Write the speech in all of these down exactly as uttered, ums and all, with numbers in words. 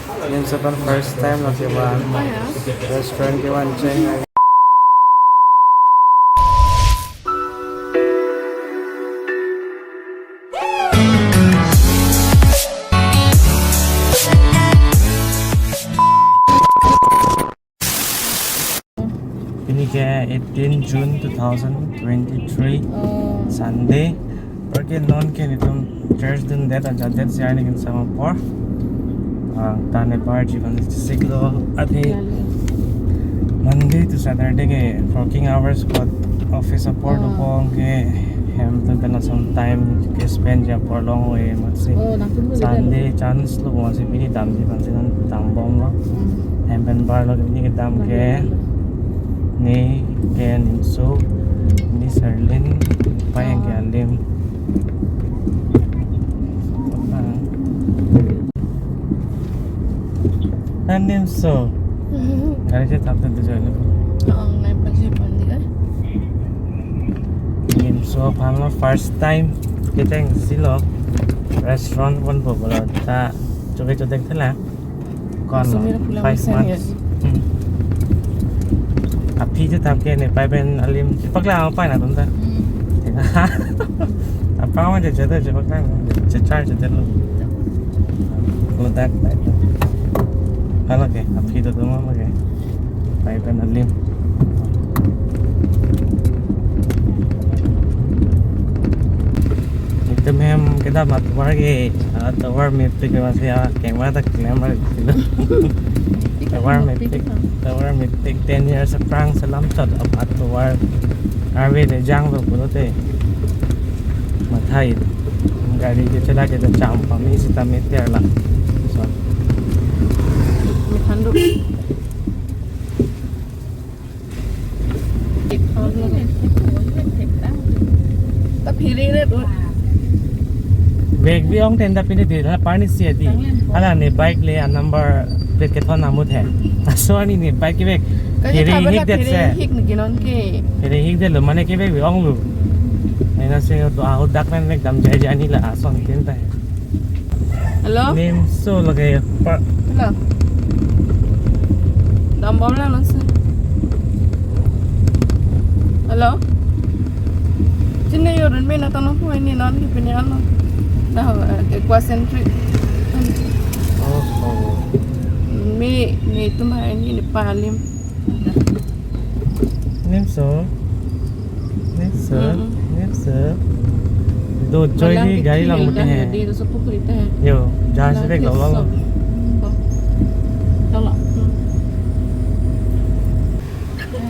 Nelitum first time lo kevan. Oh, ya. Restaurant kevan cheng. Pini ke eighteen June two thousand twenty-three, oh, Sunday. Apar ke non ke nelitum church dundet, ajadet si arni kin sama apor. Ah, ta ne bar jivan siklo adi. Lalu. Monday to Saturday ke working hours kot office apor, oh, dopong ke hem tu pen lason time ke spend ji apor longlo, eh, amatsi. Oh, nangtum tu Sunday chance lo, amatsi pini damji aphansi nangdambomlo. Hmm. Hem pen barlo, pini kedam ke, lalu, ne ke Nimso, ne Serlin, pa yang ke, oh, alim. Ah, Nimso. Gari chethap tu jalo. Oh, nai pajir pandi ka? Nimso aphan lo first time kechengsi lo restaurant pon po pulo ta choke chotek thela. Kon lo, sumira pulang five months ya. Hmm. Aphi chethap ke ne pai pen alim paklang pai nangtum ta. Hmm. Apa ma je jada je paklang je char je lo. Lo dak dak. Hala ke aphi dodo ma ke. Pai pen alim. Itum hem kedam atovar ke, atovar mepik amatsi akengma ta klem ar. Atovar mepik, atovar mepik ten years aphrang selam chot ap atovar arve le janglo pulote. Mathai gari ke chala ke ta cham pame sita meter la. So. Methan do. Ta phiri re tu. Bag bi ong ten ta pini di la parni si adi. Hala ne bike le a number plate kethon amut he. Aso ani ne bike ke bag. Phiri hik det se. Hik ne ginon ke. Phiri hik det lo mane ke bag bi ong lo. Ena se to ahu dak pen bag dam jai jai ani la ason tin ta he. Hello? Nimso lake pa. Hello? Dambom lang nasi. Hello? Chini yorun me na tanong po ini non di pini ano. Dah, eh, Aqua Centric. Oh, oh. Mi, mi tu mah ini, ini palim. Nimso. Nimso. Mm-mm. Nimso. Do choi di gari lang pulote he. Di do sopo pulote he. Yo, jahaj se dek lo lo. Tolo.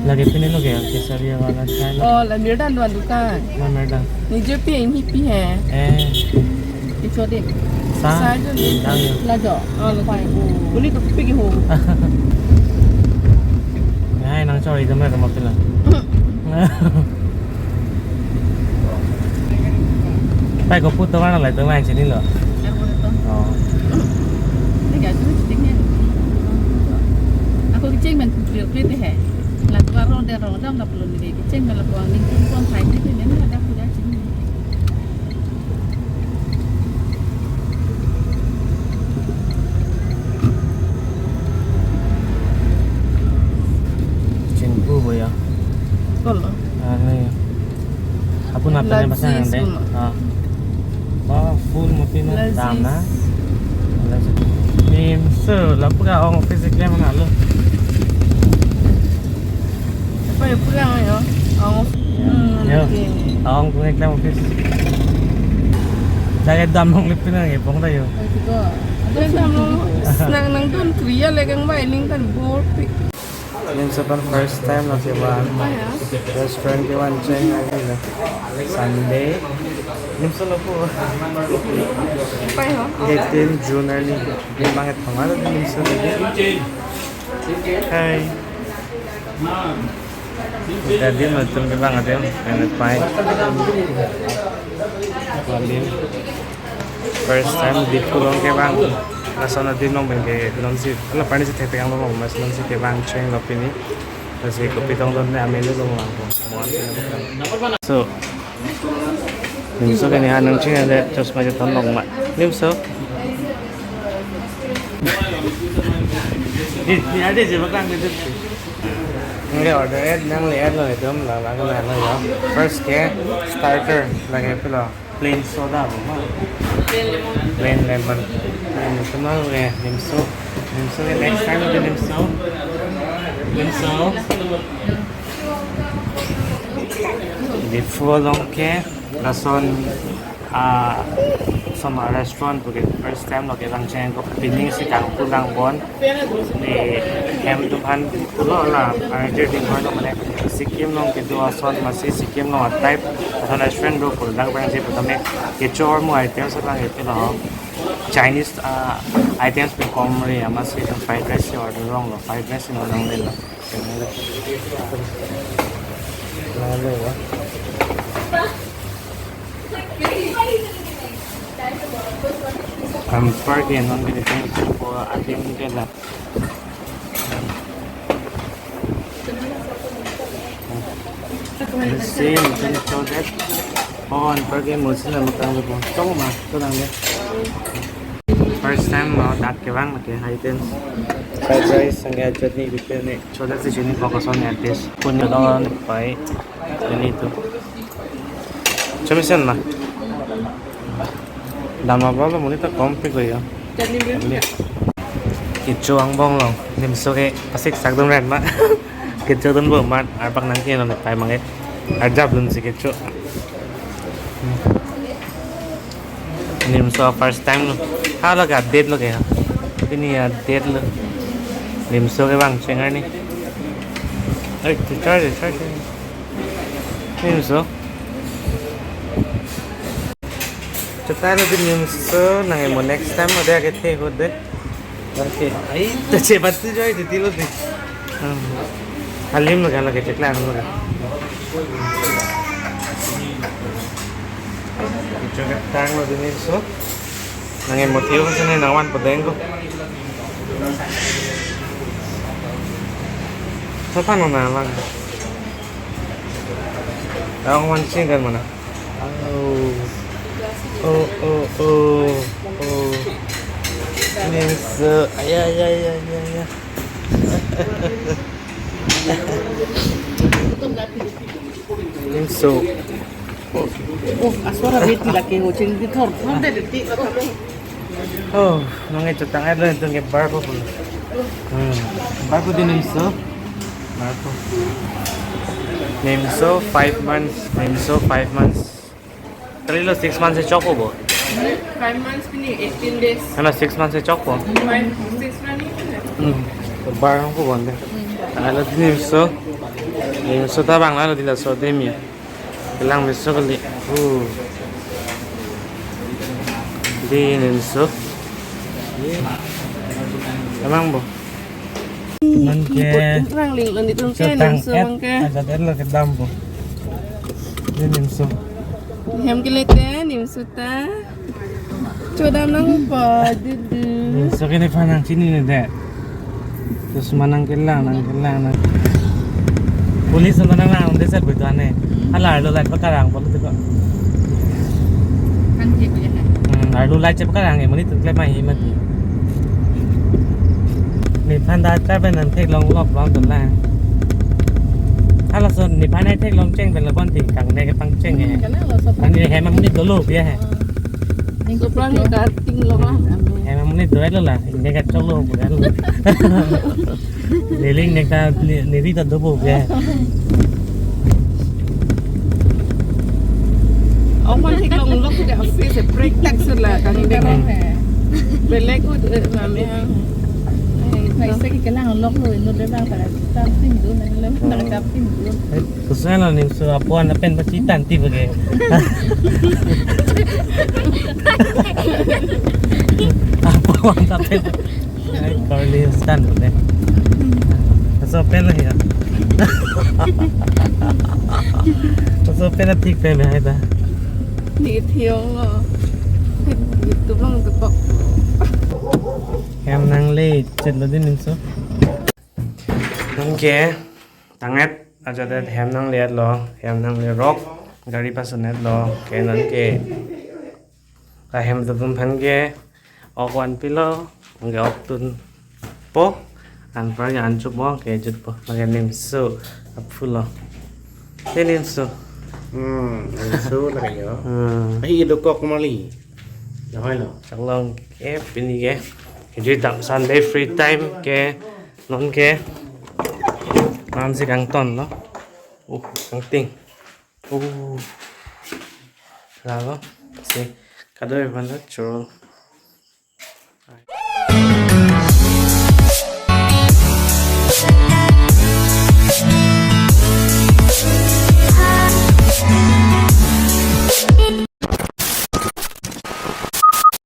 Lake pini lo ke, Kesaria wala chai lo. Oh, la Mirdan duan dukan. La Mirdan. Ni je pi ini pi he. Eh. Icho de. Sa? Sa jo de. Sa jo. La jo. Oh, la pai. Uni to pi ki ho. Ngai nang choi dam ra ma pila. Pai ko put to mana lai to mai chini lo. Oh. Ni ga tu chini. Ako kecheng men put put he. La tu aro de aro dam la pulo ni kecheng men la puang ni pun pun hai ni ni la da puja chini. Chingpu bo ya. Kolo. Ani. Apun apa ni pasang ande? Ah. Ba full mati na dam na. Nimso lapu ka ong office klem na lo. Apa ya pulang ya? Oh. Hmm, yo. Oke. Ong kung klem office. Jaga dam nong lipin nang epong ta yo. Itu. Ada dam nong nang nang tun kriya legang ba ining kan bol pi. Nimso aphan first time lo kevan. Apa ya? Restaurant kevan cheng lagi lo. Sunday. Nimso lapu. Apa ya? Eighteen June arni. Bang et pamar di Nimso lagi. Hai. Jadi nonton ke bang adim, enak pai. Adim. First time di pulang ke bang. Lason adim long bang ke nonsi, ala pani si tete kang long mas nonsi ke bang cheng lo pini. Nonsi kopi tong don ne amin lo long lang ko. So, Nimso kani ha nang ching ada chosma je ton long ma. Nimso. Ni, ni ada je bakang gitu. Nangli order et, nangli et lo itum, la la la lo ya. First ke starter lake pilo. Plain soda bo ma. Plain lemon. Plain lemon. Plain lemon ke, nimso. Nimso ke next time ke nimso. Nimso. Di phu along ke lason, ah, some restaurant pu ke first time lo kevang cheng ko pining si kangpu lang bon. Ni hem atum aphan pulo la, ah, je ding hoi lo mane Sikkim along kedo ason masi Sikkim along a-type ason restaurant do pulo, dak bang si pu tame kecho ahormu items abang ipilo. Chinese, ah, items pen kom re, amatsi fried rice si order long lo, fried rice si order long lo. Lalu ya. Hamper ke non ke tingko adim ke la. Let's see, we can show that. Oh, hamper ke musin na makang ko. Chong ma, to nang de. First time mau dak kevang lake items. Fried rice, sangya chutney, bitte ne. Choda si chini focus on ya taste. Pun don pai. Ini tu. Chomisen ma. Dam abang lo monit ta kom pe ko ya. Chutney bim. Kecho angbong lo. Nimso ke pasik sak dum ren ma. Kecho dun bo mat. Arpak nang ke non pai mang ke. Arjap dun si kecho. Nimso first time lo. Hala ke update lo ke. Ini update lo. Nimso kevang cheng arni. Ai, charge, charge. Nimso. Chutang lo di nimso, nang emo next time ada ke the ho de. Okay. Ai, to chepat tu joi di tilo di. Hmm. Alim lo kan lake cheklang lo kan. Chutang lo di nimso. Nang emo theo sini nang van padeng ko. Sapa no na lang. Nang van sing kan mana? Oh. Oh, oh, oh, oh. Nimso. Aya, aya, aya, aya, aya. Nimso. Oh, asora beti lake ho cheng di thor, thor de beti. Oh, nang e chutang lo itum ke barpo pulo. Hmm. Barpo di nimso. Barpo. Nimso five months. Nimso five months. Kali lo six months si chokpo bo. Five months pini eighteen days. Ano six months si chokpo. Five, six running. Hmm. Bar ko bonde. Alo di nimso. Nimso ta bang alo di laso demi. Kelang meso kali. Uh. Di nimso. Emang bo. Non ke. Rang ling lo nitum ke chutang nimso et, bang ke. Ada et lo kedam bo. Di nimso. Hem ke lete nimso ta. Chodam nangpo, dudu. Nimso ke nephan nang chinine de. Terus manang kelang, nang kelang, nang. Police nang nang nang desa betul ane. Hala arlo light pakarang, police ko. Kan gitu ya. Hmm, arlo light chepakarang ya, monit tu klep mai mati. Nephan da ta pen nang theklong lok bang tu la. Halason nephan ai theklong cheng pen lo pon ting kang ne kepangcheng ya. Hmm, kan lo sop. Ani hem amonit dolo ya. Sopran ni cutting lo lah. Hem amonit dolo la, ini kachok lo bukan lo. Liling ne ka ni, ni rita dobo ya. Oman theklong lok ke office break tak sela kan dek. Hmm. Belek ut, eh, mami ang. Naisa ke kelang lok lo, ino de bang para kapting do, nang lem para kapting do. Eh, kusai lo nimso apo ana pen pachitan ti bage. Apo ana pen. Ai, Carly stand bole. Aso pen lo ya. Aso pen athik pen hai ta. Ni thiong lo. Itu bang tepok. Hem nangle chit lo di nimso. Okay. Tang et, ajadet hem nangle et lo, hem nangle rok, gari pasun et lo, ke non ke. Lahem atum aphan ke, ok van pilo, ke ok tunpo, Kanpar ke anchot bom ke jutpo. Lake Nimso aphu lo. Te Nimso. Hmm, Nimso lake yo. Hmm. Ahi dokok mali. Lahai lo. Chonglong ke pini ke. Kejui dam Sunday free time ke non ke. Namsi kangton lo. Uh, kangting. Uh. Lalo. Si kadoi mana churol.